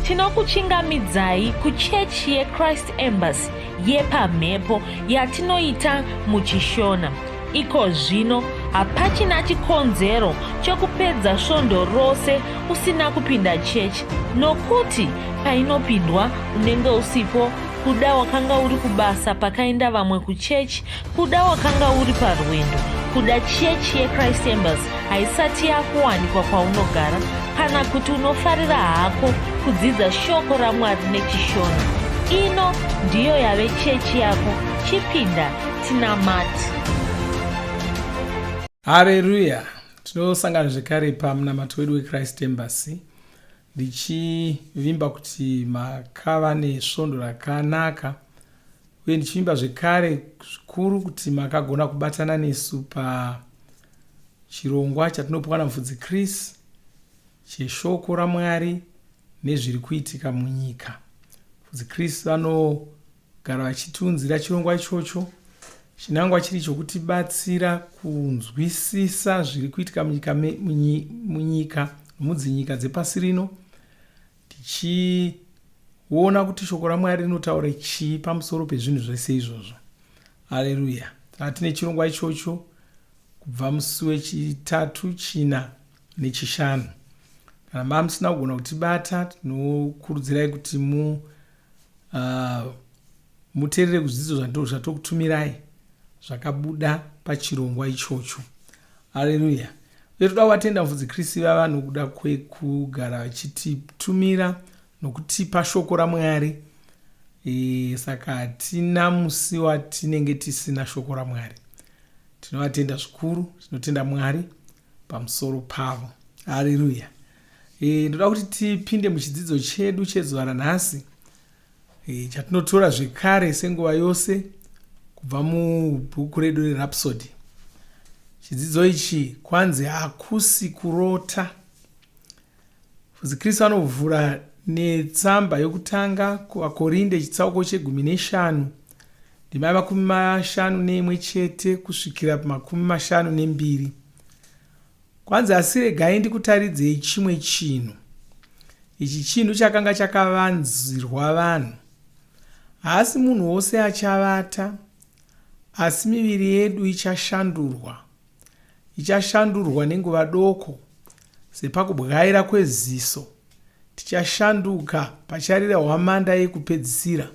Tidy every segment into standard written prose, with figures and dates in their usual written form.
Tinokuchingamidzai kuchechi yeChrist Embassy yepamhepo yatinoita muchiShona. Iko zvino hapachina chikonzero chekupedza svondo rose usina kupinda chechi nokuti painopindwa unenge usipo kuda wakanga uri kubasa pakaenda vamwe kuchechi kuda wakanga uri parwendo kuda chechi yechrist embassy haisati yakuwanikwa kwaunogara kana kuti unofarira hako kudzidza shoko ramwari nechishona ino ndiyo yave chechi yako chipinda tinamati Hareruya! Tinosangana zvekare pamunamato wedu weChrist Embassy ndichivimba kuti makava nesvondo rakanaka uye ndichivimba zvekare zvikuru kuti makagona kubatana nesu pachirongwa chatinopiwa namufudzi Chris cheshoko raMwari nezviri kuitika munyika. Mufudzi Chris vano Gara vachitiunzira chirongwa ichocho, chinangwa chiri chokutibatsira kunzwisisa zviri kuitika munyika, munyika nomudzinyika dzepasi rino, tichiona kuti shoko raMwari rinotaura chii pamusoro pezvinhu zvese izvozvo. Aleluya! Saka tine chirongwa ichocho kubva musi wechitatu, china nechishanu. Kana mamusina kugona kutibata, tinokurudzirai kuti mu Uh, muteerere kuzvidzidzo zvatokutumirai zvakabuda pachirongwa ichocho. Haleluya. Uye toda kuvatenda mufudzi Kristu ivava nokuda kwekugara vachititumira nokutipa shoko raMwari. E, saka hatina musi watinenge tisina shoko raMwari. Tinovatenda zvikuru, tinotenda Mwari pamusoro pavo. Haleluya. E, ndoda kuti tipinde muchidzidzo chedu chezuva ranhasi e, chatinotora zvekare senguva yose kubva mubhuku redu reRhapsody. Chidzidzo ichi kwanzi hakusi kurota. Mufudzi Kristu anovhura netsamba yokutanga kuvaKorinde chitsauko chegumi neshanu ndima yemakumi mashanu neimwe chete kusvikira pamakumi mashanu nembiri. Kwanzi asi regai ndikutaridzei chimwe chinhu. Ichi chinhu chakanga chakavanzirwa vanhu. Haasi munhu wose achavata, asi miviri yedu ichashandurwa. Ichashandurwa nenguva doko, sepakubwaira kweziso, tichashanduka pacharira hwamanda yekupedzisira.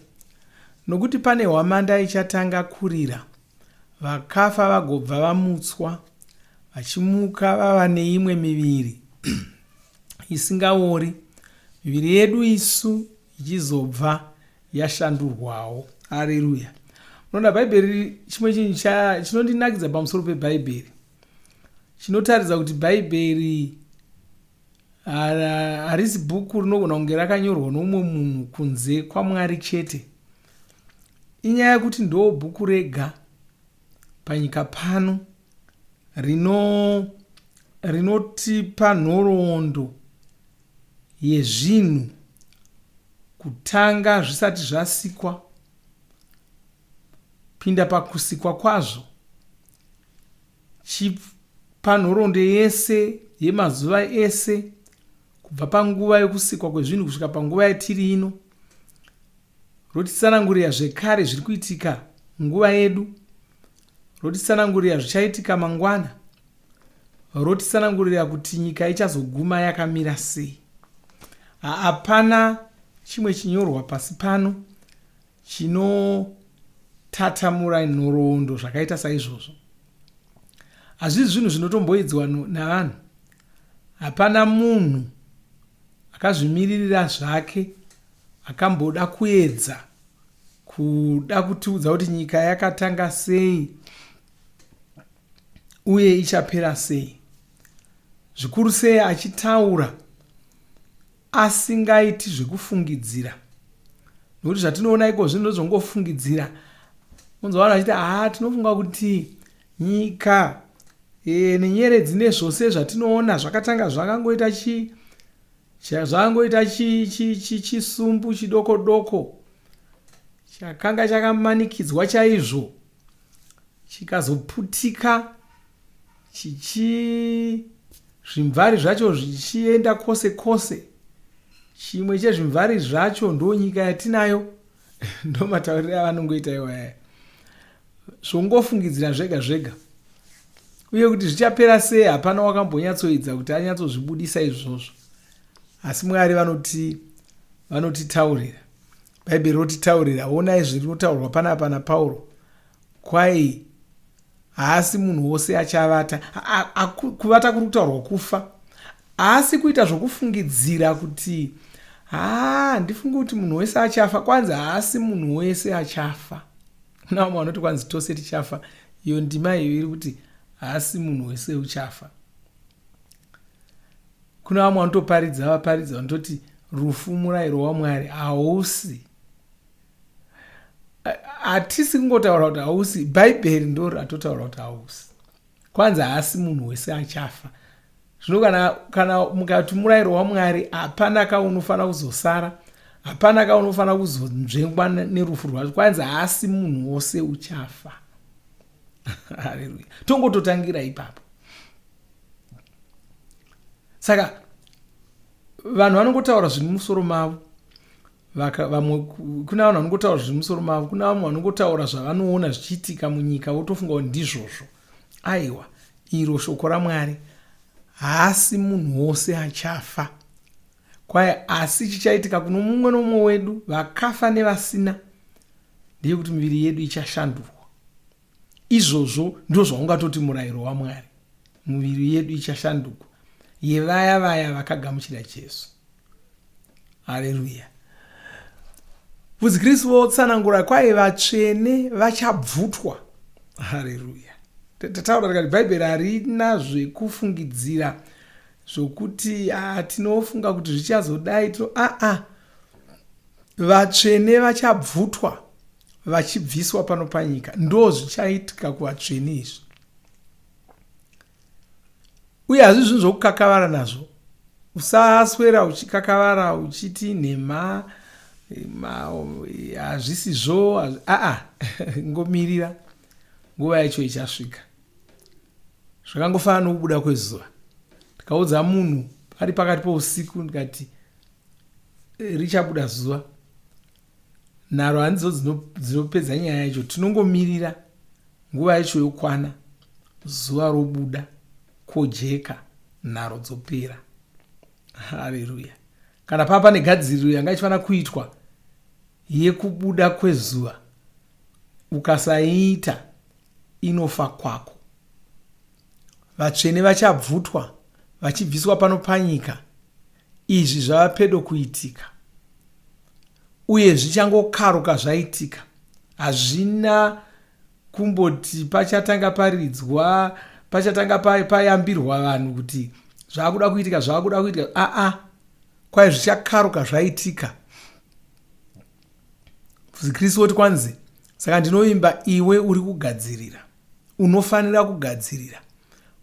Nokuti pane hwamanda ichatanga kurira, vakafa vagobva vamutswa, vachimuka vava neimwe miviri isingaori, miviri yedu isu ichizobva yashandurwawo. Areruya! Munoona, Bhaibheri, chimwe chinhu chinondinakidza pamusoro peBhaibheri, chinotaridza kuti Bhaibheri harisi bhuku rinogona kunge rakanyorwa noumwe munhu kunze kwaMwari chete. Inyaya yekuti ndo bhuku rega panyika pano rino rinotipa nhoroondo yezvinhu kutanga zvisati zvasikwa, pinda pakusikwa kwazvo, chipa nhoroondo yese yemazuva ese kubva panguva yokusikwa kwezvinhu kusvika panguva yatiri ino, rotitsanangurira zvekare zviri kuitika nguva yedu, rotitsanangurira zvichaitika mangwana, rotitsanangurira kuti nyika ichazoguma yakamira sei. Hapana chimwe chinyorwa pasi pano chinotatamura nhoroondo zvakaita saizvozvo. Hazvisi zvinhu zvinotomboidzwa navanhu. Hapana munhu akazvimiririra zvake akamboda kuedza kuda kutiudza kuti nyika yakatanga sei uye ichapera sei, zvikuru sei achitaura asingaiti zvekufungidzira nokuti zvatinoona iko zvino ndozvongofungidzira unzwa vanhu vachiti haa tinofunga kuti nyika e, nenyeredzi nezvose zvatinoona zvakatanga zvakangoita chi zvakangoita chisumbu chidoko doko chakanga chakamanikidzwa chaizvo chikazoputika chichi zvimvari zvacho zvichienda kwose kwose. Chimwe chezvimvari zvacho ndonyika yatinayo. Ndomataurire avanongoita iwaya. Zvongofungidzira zvega zvega. Uye kuti zvichapera sei hapana wakambonyatsoidza kuti anyatsozvibudisa izvozvo. Asi Mwari vanoti vanotitaurira. Bhaibheri rotitaurira. Onai zvirinotaurwa panapa naPauro. Kwai haasi munhu wose achavata. Kuvata kuri kutaurwa kufa. Haasi kuita zvokufungidzira kuti haa handifungi kuti munhu wese achafa. Kwanzi haasi munhu wese achafa. Kuna vamwe vanoti kwanzi tose tichafa. Iyo ndima iyo iri kuti haasi munhu wese uchafa. Kuna vamwe vanotoparidza vaparidza vanototi rufu murayiro waMwari hausi. Hatisi kungotaura kuti hausi, Bhaibheri ndo ratotaura kuti hausi. Kwanzi haasi munhu wese achafa. Zvino kana, kana mukati murayiro waMwari hapana ka unofanira kuzosara, hapana ka unofanira kuzonzvengwa nerufu rwacho. Kwanzi haasi munhu wose uchafa. Haleluya. Tongototangira ipapo. Saka vanhu vanongotaura zviri mumusoro mavo. Vaka, vamwe kuna vanhu vanongotaura zviri musoro mavo, kuna vamwe vanongotaura zvavanoona zvichiitika munyika votofunga kuti ndizvozvo. Aiwa, iro shoko raMwari haasi munhu wose achafa. Kwaye asi chichaitika kuno mumwe nomumwe wedu, vakafa nevasina, ndeyekuti miviri yedu ichashandurwa. Izvozvo ndozvaungatoti murayiro waMwari. Muviri yedu ichashandukwa yevaya vaya vakagamuchira Jesu. Haleluya. Bvudzi Kristu votsanangura kwai vatsvene vachabvutwa. Haleluya. Tataura tikati Bhaibheri harina zvekufungidzira zvokuti ah, tinofunga kuti zvichazodai tino aa ah, ah. Vatsvene vachabvutwa vachibviswa pano panyika. Ndo zvichaitika kuvatsvene izvi. Uye hazvi zvinhu zvokukakavara nazvo. Usaswera uchikakavara uchiti nhema hazvisizvo aa ngomirira nguva yacho ichasvika. Zvakangofanana nokubuda kwezuva. Ndikaudza munhu pari pakati pousiku ndikati richabuda zuva. Nharo handidzo dzinopedza nyaya yacho. Tinongomirira nguva yacho yokwana, zuva robuda, kwojeka, nharo dzopera. Hareruya. Kana pava pane gadziriro yanga ichifanira kuitwa yekubuda kwezuva, ukasaiita inofa kwako. Vatsvene vachabvutwa vachibviswa pano panyika. Izvi zvava pedo kuitika. Uye zvichangokaruka zvaitika. Hazvina kumboti pachatanga paridzwa, pachatanga payambirwa vanhu kuti zvakuda kuitika, zvakuda kuitika. Aa, kwai zvichakaruka zvaitika. Kristu woti kwanzi, saka ndinovimba iwe uri kugadzirira. Unofanira kugadzirira.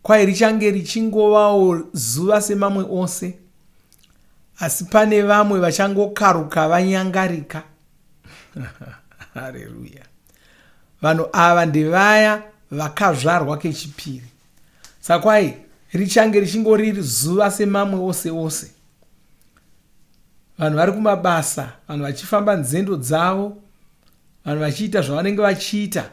Kwai richange richingovawo zuva semamwe ose, asi pane vamwe vachangokaruka vanyangarika. Hareruya. Vanhu ava ndevaya vakazvarwa kechipiri. Saka kwai richange richingori zuva semamwe ose ose. Vanhu vari kumabasa, vanhu vachifamba nzendo dzavo, vanhu vachiita zvavanenge vachiita.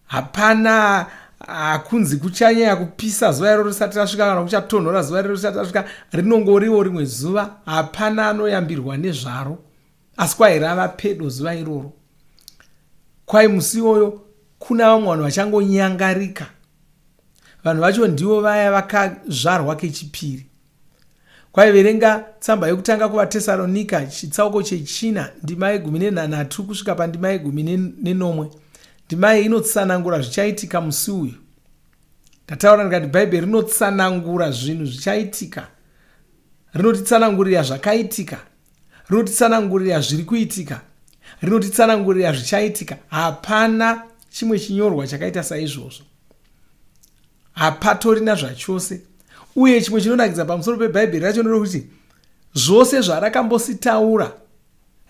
Hapana hakunzi kuchanyanya kupisa zuva iro risati rasvika kana kuchatonhora zuva iro risati rasvika, rinongoriwo rimwe zuva, hapana anoyambirwa nezvaro. Asi kwai rava pedo zuva iroro, kwai musi iwoyo kuna vamwe vanhu vachangonyangarika. Vanhu vacho ndivo vaya vakazvarwa kechipiri. Kwaiverenga tsamba yokutanga kuvaTesaronika chitsauko chechina ndima yegumi nenhanhatu kusvika pandima yegumi nenomwe. Ndima iyi inotsanangura zvichaitika musi uyu. Ndataura ndikati Bhaibheri rinotsanangura zvinhu zvichaitika. Rinotitsanangurira zvakaitika. Rinotitsanangurira zviri kuitika. Rinotitsanangurira zvichaitika. Hapana chimwe chinyorwa chakaita saizvozvo. Hapatorina zvachose. Uye chimwe chinonakidza pamusoro peBhaibheri racho nderekuti zvose zvarakambositaura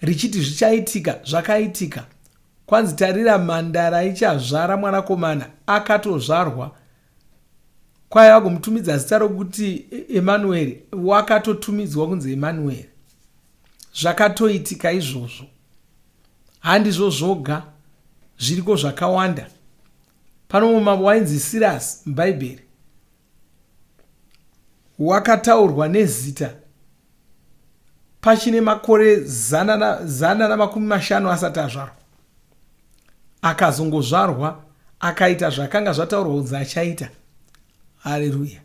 richiti zvichaitika zvakaitika. Kwanzi tarira mhandara ichazvara mwanakomana akatozvarwa. Kwai vagomutumidza zita rokuti Emanueri, wakatotumidzwa kunzi Emanueri. Zvakatoitika izvozvo. Handizvo zvoga, zviriko zvakawanda. Pano mumwe mambo wainzi Sirasi muBhaibheri wakataurwa nezita pachine makore zana, zana namakumi mashanu asati azvarwa. Akazongozvarwa akaita zvakanga zvataurwa kunzi achaita. Hareruya!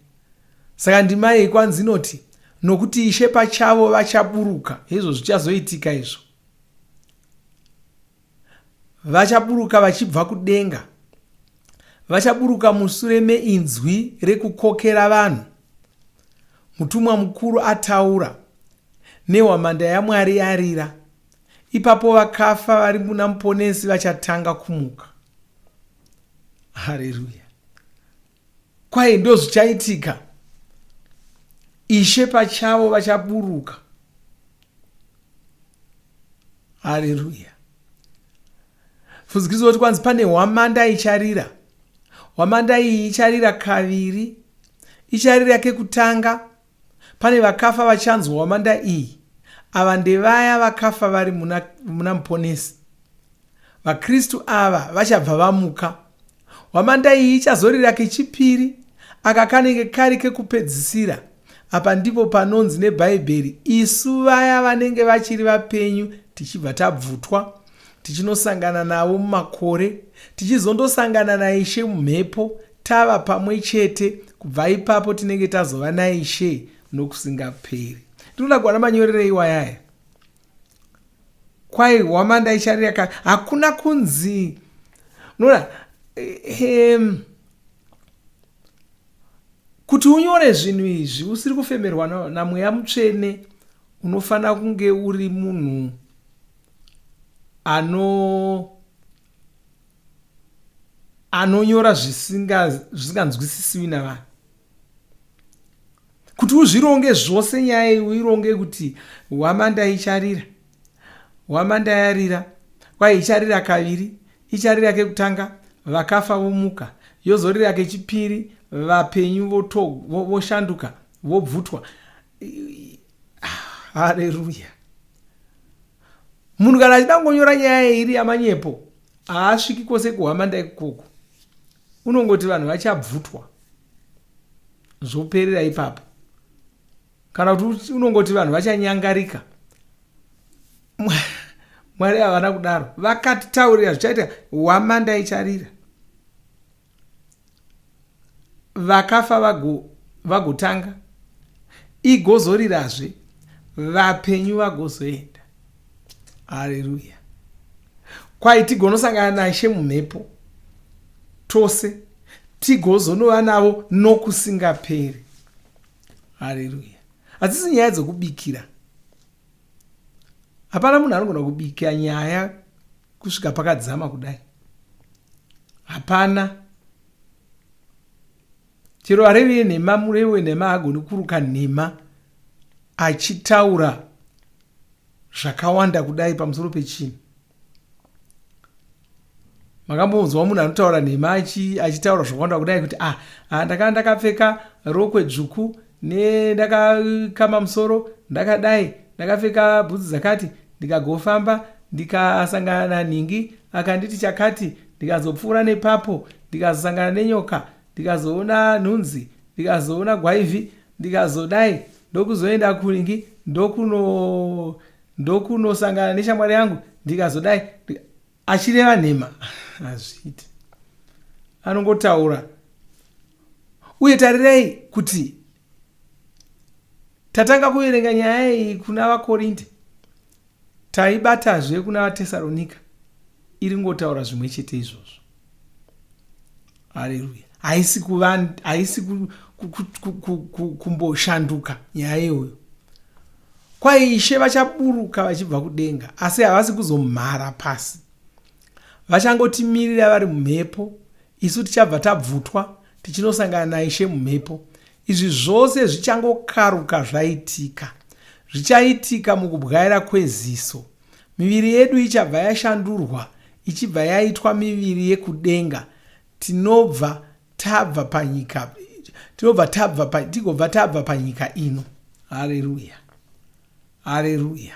Saka ndima iyi kwanzi inoti, Nokuti Ishe pachavo vachaburuka. Hezvo zvichazoitika izvo. Vachaburuka vachibva kudenga. Vachaburuka musure meinzwi rekukokera vanhu. Mutumwa mukuru ataura, nehwamanda yaMwari yarira. Ipapo vakafa vari muna Muponesi vachatanga kumuka. Hareruya! Kwai ndozvichaitika. Ishe pachavo vachaburuka. Hareruya! Fuzikiso kuti kwanzi pane hwamanda icharira. Hwamanda iyi icharira kaviri. Icharira kekutanga Pane vakafa vachanzwa hwamanda iyi. Ava ndevaya vakafa vari muna, muna Muponesi. VaKristu ava vachabva vamuka. Hwamanda iyi ichazorira kechipiri. Aka kanenge kari kekupedzisira. Apa ndipo panonzi neBhaibheri, isu vaya vanenge vachiri vapenyu tichibva tabvutwa, tichinosangana navo mumakore, tichizondosangana naIshe mumhepo, Tava pamwe chete, kubva ipapo tinenge tazova naIshe nokusingaperi. Ndinoda kuwana manyorero iwaya aya. Kwai hwamanda icharira ka hakuna kunzi unoona um, kuti unyore zvinhu izvi usiri kufemerwa namweya mutsvene unofanira kunge uri munhu ano anonyora zvisinganzwisisiwi navanhu kuti uzvironge zvose nyaya iyi uironge kuti hwamanda icharira hwamanda yarira kwai icharira kaviri icharira kekutanga vakafa vomuka yozorira kechipiri vapenyu voshanduka vobvutwa hareruya Munhu kana achida kungonyora nyaya iri yamanyepo haasviki kwose kuhwamanda ikoko. Unongoti vanhu vachabvutwa zvoperera ipapo. Kana kuti unongoti vanhu vachanyangarika. Mwari havana kudaro. Vakatitaurira zvichaitika hwamanda icharira. Vakafa vago, vagotanga, igozorirazve, vapenyu vagozoenda. Hareruya! Kwai tigonosangana naIshe mumhepo tose, tigozonova navo nokusingaperi. Hareruya! Hadzisi nyaya dzokubikira. Hapana munhu anogona kubika nyaya kusvika pakadzama kudai hapana chero varevi venhema murevi wenhema haagoni kuruka nhema achitaura zvakawanda kudai pamusoro pechinhu makambonzwa munhu anotaura nhema achitaura zvakawanda kudai kuti ah, ah ndakanga ndakapfeka rokwe dzvuku nendakakama musoro ndakadai ndakapfeka bhutsu dzakati ndikagofamba ndikasangana nanhingi akanditi chakati ndikazopfuura nepapo ndikazosangana nenyoka ndikazoona nhunzi ndikazoona gwaivhi ndikazodai ndokuzoenda kuningi ndokuno ndokunosangana neshamwari yangu ndikazodai achireva nhema hazviiti anongotaura uye tarirai kuti tatanga kuverenga nyaya iyi kuna vakorinte taibatazve kuna vatesaronika iri ngotaura zvimwe chete izvozvo Haleluya. Haisi kuva haisi kumboshanduka nyaya iyoyo. Kwai Ishe vachaburuka vachibva kudenga asi havasi kuzomhara pasi. Vachangotimirira vari mumhepo isu tichabva tabvutwa tichinosangana naIshe mumhepo. Izvi zvose zvichangokaruka zvaitika. Zvichaitika mukubwaira kweziso. Miviri yedu ichabva yashandurwa ichibva yaitwa miviri yekudenga. Tinobva tabva panyika. Tinobva tabva tigobva tabva panyika ino. Hareruya. Hareruya.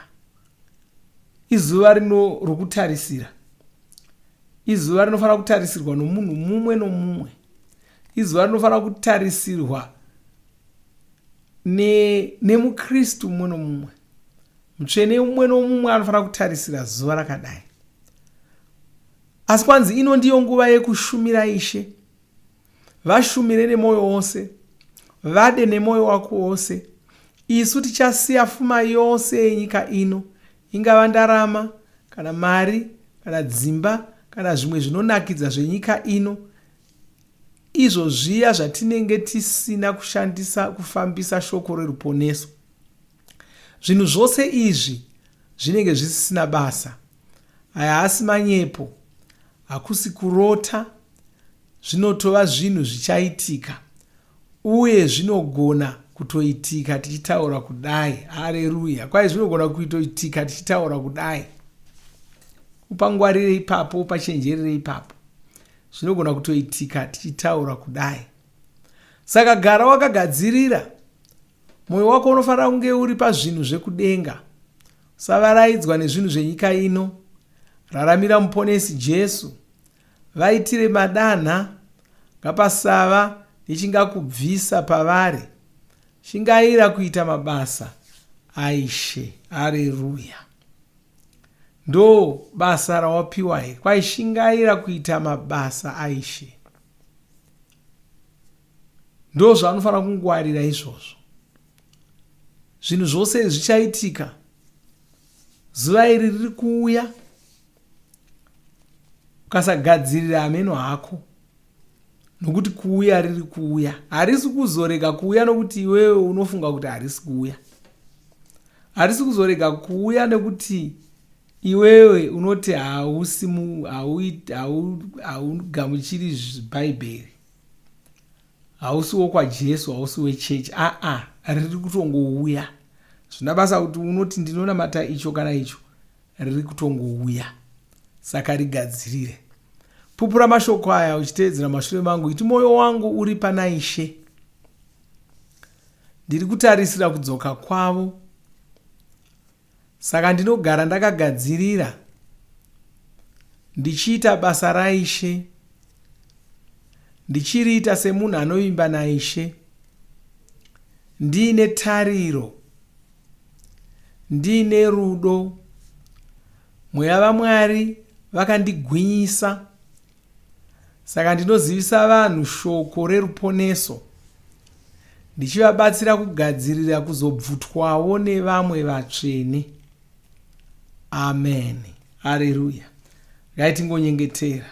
Izuva rino rokutarisira. Izuva rinofanira kutarisirwa nomunhu mumwe nomumwe. Izuva rinofanira kutarisirwa nemuKristu mumwe nomumwe. Mutsvene mumwe nomumwe anofanira kutarisira zuva rakadai. Asi kwanzi ino ndiyo nguva yekushumira Ishe. Vashumire nemwoyo wose, vade nemwoyo wako wose. Isu tichasiya fuma yose yenyika ino, ingava ndarama, kana mari, kana dzimba, kana zvimwe zvinonakidza zvenyika ino, izvo zviya zvatinenge tisina kushandisa kufambisa shoko reruponeso. Zvinhu zvose izvi zvinenge zvisisina basa. Aya haasi manyepo, hakusi kurota, zvinotova zvinhu zvichaitika uye zvinogona kutoitika tichitaura kudai. Hareruya! Kwai zvinogona kuitoitika tichitaura kudai. Upangwarire ipapo, upachenjerere ipapo. Zvinogona kutoitika tichitaura kudai. Saka gara wakagadzirira. Mwoyo wako unofanira kunge uri pazvinhu zvekudenga. Usavaraidzwa nezvinhu zvenyika ino. Raramira Muponesi Jesu. Vaitire madanha, ngapasava nechingakubvisa pavari. Shingaira kuita mabasa aIshe. Areruya. Ndo basa rawapiwa here? Kwai shingaira kuita mabasa aIshe. Ndo zvaanofanira kungwarira izvozvo. Zvinhu zvose zvichaitika. Zuva iri riri kuuya. Ukasagadzirira hameno hako. Nokuti kuuya riri kuuya. Harisi kuzorega kuuya nokuti iwewe unofunga kuti harisi kuuya. Harisi kuzorega kuuya nekuti iwewe unoti hausi haugamuchiri Bhaibheri. Hausi wokwaJesu, hausi wechechi. Aa, riri kutongouya. Zvina basa kuti unoti ndinonamata icho kana icho. Riri kutongouya. Saka rigadzirire. Pupura mashoko aya uchiteedzera mashure mangu. Iti mwoyo wangu uri pana Ishe. Ndiri kutarisira kudzoka kwavo. Saka ndinogara ndakagadzirira. Ndichiita basa raIshe. Ndichiriita semunhu anovimba naIshe. Ndiine tariro. Ndiine rudo. Mweya vaMwari vakandigwinyisa. Saka ndinozivisa vanhu shoko reruponeso. Ndichivabatsira kugadzirira kuzobvutwawo nevamwe vatsvene. Amen. Areruya. Regai tingonyengetera.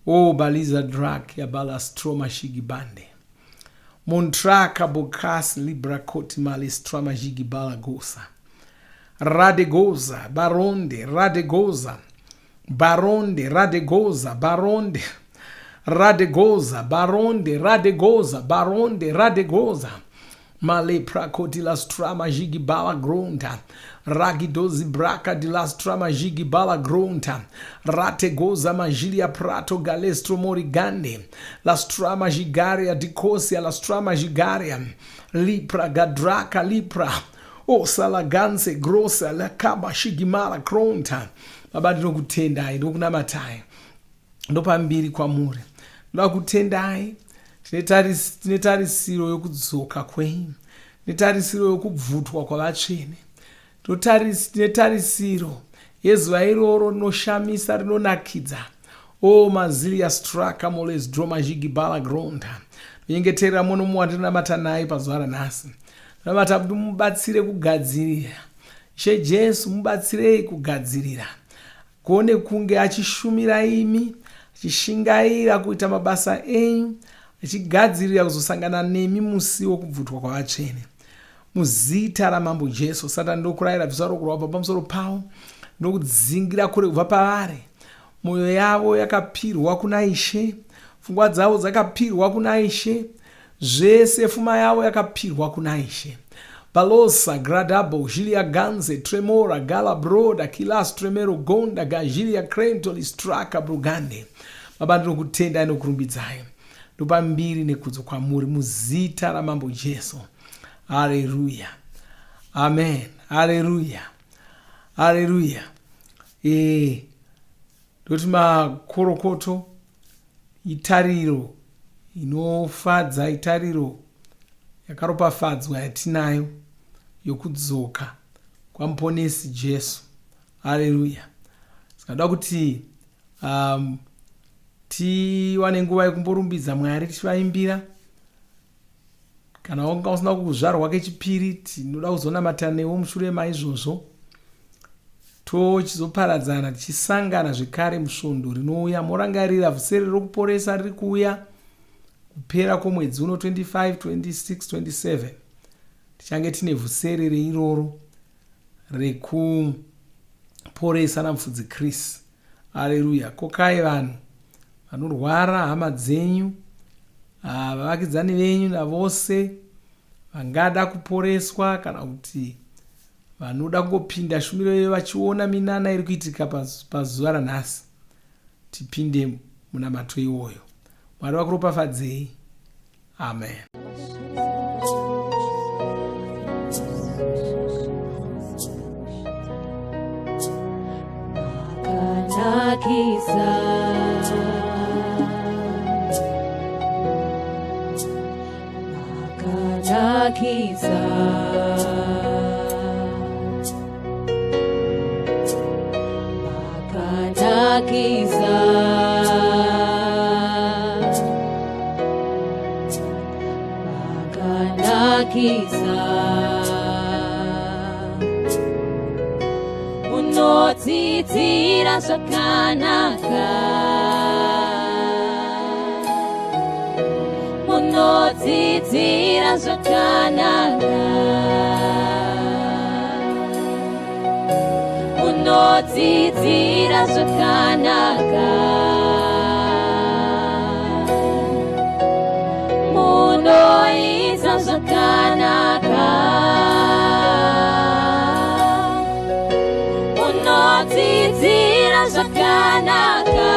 O Baliza Drak Yabalastroma Shigibande. Montraka Bokas Librakoti Malistrama Jigibalagosa. Radegoza Baronde Radegoza Baronde Radegoza Baronde Radegoza Baronde Radegoza Baronde Radegoza Malepra di lastrama jigibala gronta. Ragidozi braka di lastrama jigibala gronta. Rategoza majilia prato galestro morigande. Lastrama jigaria dikosia lastrama jigaria. Lipra gadraka lipra. Osalaganse grosa lakaba shigimala gronta. Baba ndinokutendai ndokunamatai. Ndopambiri kwamuri. Ndoda kutendai. Tine tarisiro yokudzoka kwenyu. Tine tarisiro yokubvutwa kwavatsvene. Tine tarisiro yezuva iroro rinoshamisa rinonakidza. O mazilia straka moles droma jigibala gronda. Ndonyengeterera muno muwandinamata naye pazuva ranhasi. Ndinamata kuti mubatsire kugadzirira. Ishe Jesu mubatsirei kugadzirira. Gone kunge achishumira imi, achishingaira kuita mabasa enyu, achigadzirira kuzosangana nemi musi wokubvutwa kwavatsvene. Muzita raMambo Jesu, Satani ndokurayira bvisa ruoko rwabva pamusoro pavo, ndokudzingira kure kubva pavari. Mwoyo yavo yakapirwa kuna Ishe, pfungwa dzavo dzakapirwa kuna Ishe, Zvese fuma yavo yakapirwa kuna Ishe. Balosa, Gradabo, Gilia Ganze, Tremora, Gala Broda, Kilas, Tremero, Gonda, Gagilia, Crento, Listraka, Brugande. Baba ndinokutendai nokurumbidzai. Ndopa mbiri nekudzo kwamuri muzita ramambo Jesu. Haleluya. Amen. Haleluya. Haleluya. Eh, ndoti makorokoto itariro inofadza, itariro yakaropafadzwa yatinayo yokudzoka kwamuponesi Jesu. Haleluya. Saka ndoda kuti um, tiwane nguva yekumborumbidza Mwari tichivaimbira. Kana wanga usina kuzvarwa kechipiri, tinoda kuzonamata newe mushure maizvozvo. Tochizoparadzana tichisangana zvekare musvondo rinouya. Morangarira vhusere rokuporesa riri kuuya kupera kwomwedzi uno 25, 26, 27. Tichange tine vhusere reiroro rekuporesa namufudzi Chris. Aleluya. Kokai vanhu vanorwara, hama dzenyu, ah, vavakidzani venyu navose vangada kuporeswa kana kuti vanoda kungopinda shumiro iyoyo vachiona minana iri kuitika pazuva ranhasi. Tipinde munamato iwoyo. Mwari vakuropafadzei. Amen. Makanakisa. Makanakisa. Makanakisa. Makanakisa. Unotiitira zvakanaka. Munotiitira zvakanaka. Munotiitira zvakanaka. Munoita zvakanaka. Munotiitira zvakanaka.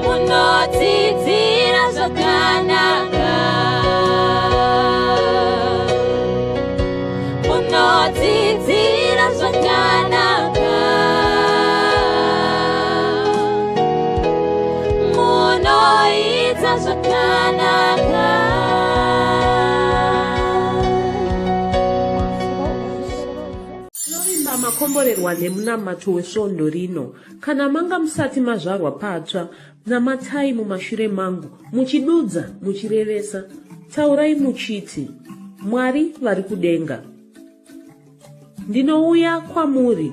Munotiitira zvakanaka. Munotiitira zvakanaka. Munoita zvakanaka. Tinovimba makomborerwa nemunamato wesvondo rino. Kana manga musati mazvarwa patsva, namatai mumashure mangu, muchidudza, muchirevesa. Taurai muchiti, Mwari vari kudenga. Ndinouya kwamuri.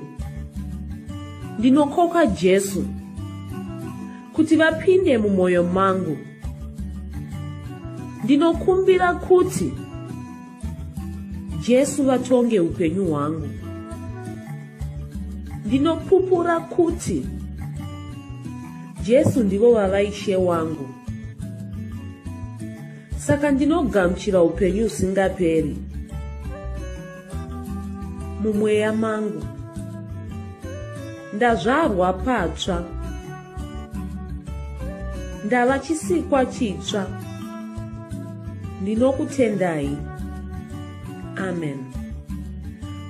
Ndinokoka Jesu kuti vapinde mumwoyo mangu. Ndinokumbira kuti Jesu vatonge upenyu hwangu. Ndinopupura kuti Jesu ndivo vava Ishe wangu. Saka ndinogamuchira upenyu husingaperi mumweya mangu. Ndazvarwa patsva. Ndava chisikwa chitsva. Ndinokutendai. Amen.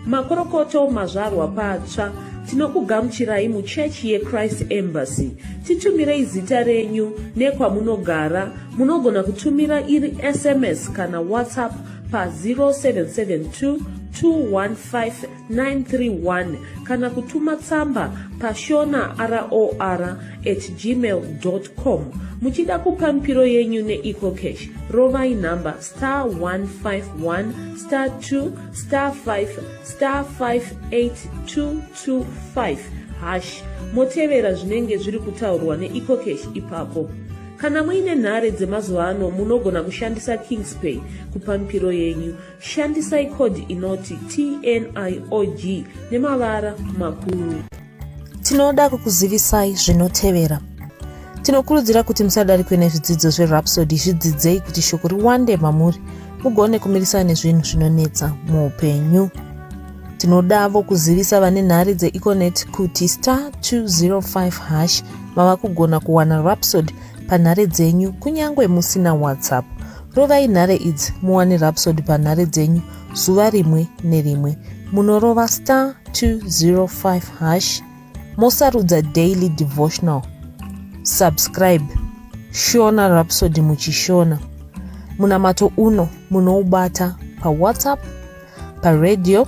Makorokoto mazvarwa patsva. Tinokugamuchirai muchechi yeChrist Embassy. Titumirei zita renyu nekwamunogara. Munogona kutumira iri SMS kana WhatsApp pa 0772 215 931 kana kutuma tsamba pashona ror at gmail com. Muchida kupa mipiro yenyu neEcoCash, rovai nhamba star 151 star 2 star 5 star 58225 hash motevera zvinenge zviri kutaurwa neEcoCash ipapo. Kana muine nhare dzemazuva ano munogona kushandisa Kingspay kupa mipiro yenyu. Shandisai code inoti TNIOG nemavara makuru. Tinoda kukuzivisai zvinotevera. Tinokurudzira kuti musadarikwe nezvidzidzo zveRhapsody, zvidzidzei kuti shoko riwande mamuri mugone kumirisana nezvinhu zvinonetsa muupenyu. Tinodavo kuzivisa vane nhare dzeEconet kuti star 205 hash Mava kugona kuwana Rhapsody panhare dzenyu kunyange musina WhatsApp. Rovai nhare idzi muwane Rhapsody panhare dzenyu zuva rimwe nerimwe. Munorova star 205 hash mosarudza daily devotional subscribe shona rhapsody muchishona munamato uno munoubata pawhatsapp paradio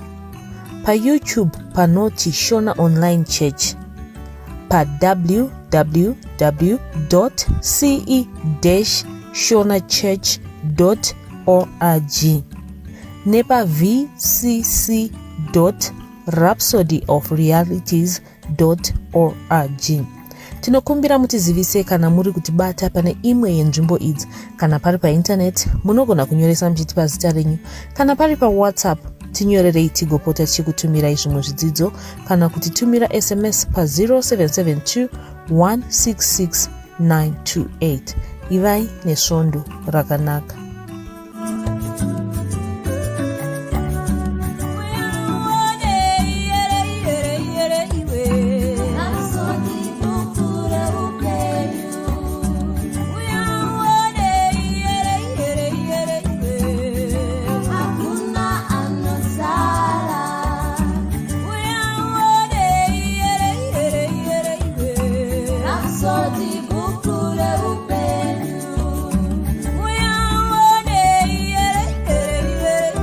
payoutube panoti shona online church pawww ce shona church org nepavcc rhapsody of realities org tinokumbira mutizivise kana muri kutibata pane imwe yenzvimbo idzi kana pari paintaneti munogona kunyoresa muchitipa zita renyu kana pari pawhatsapp tinyorerei tigopota tichikutumirai zvimwe zvidzidzo kana kutitumira sms pa 0772 166 928 ivai nesvondo rakanaka Rhapsody.